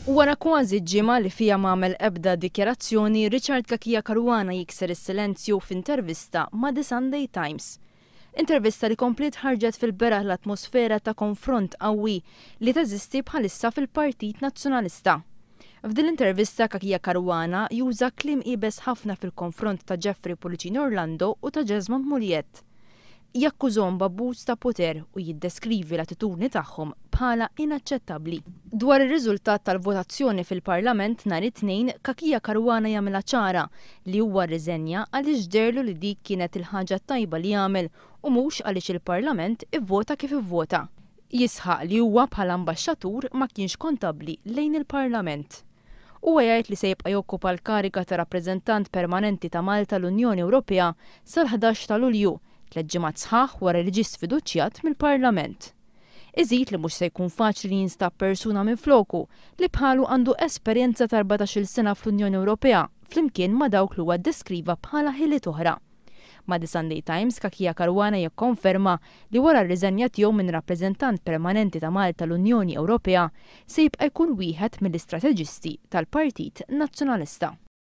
Wara kważi ġimgħa li fiha m'għamel ebda dikjarazzjoni, Richard Cachia Caruana jikser is-silenzju f'intervista ma' The Sunday Times. Intervista li kompliet ħarġet fil-beraħ l-atmosfera ta' konfront qawwi li teżisti bħalissa fil-Partit Nazzjonalista. F'din l-intervista Cachia Caruana juża kliem iebes ħafna fil-konfront ta' Jeffrey Pullicino Orlando u ta' Jesmond Mugliett. Jakkużahom b'abbuż ta' poter u jiddeskrivi l-attitudni tagħhom bħala inaċċettabbli. Dwar ir-riżultat tal-votazzjoni fil-Parlament nhar it-Tnejn, Cachia Caruana jagħmilha ċara li huwa rriżenja għaliex deherlu li dik kienet il-ħaġa tajba li jagħmel u mhux għaliex il-Parlament ivvota kif ivvota. Jisħaq li huwa bħala ambaxxatur ma kienx kontabbli lejn il-Parlament. Huwa jgħid li se jibqa' jokkupa l-kariga ta' rappreżentant permanenti ta' Malta l-Unjoni Ewropea sal-11 ta' Lulju, tliet ġimgħat sħaħ wara li ġie sfiduċjat mill-Parlament. Iżid li mhux se jkun faċli li jinstab persuna minn floku li bħalu għandu esperjenza ta' 14-il sena fl-Unjoni Ewropea flimkien ma' dawk li huwa ddeskriva bħala ħiliet oħra. Ma' The Sunday Times, Cachia Caruana jikkonferma li wara r-riżenja tiegħu minn rappreżentant permanenti ta' Malta l-Unjoni Ewropea se jibqa' jkun wieħed mill-istrateġisti tal-Partit Nazzjonalista.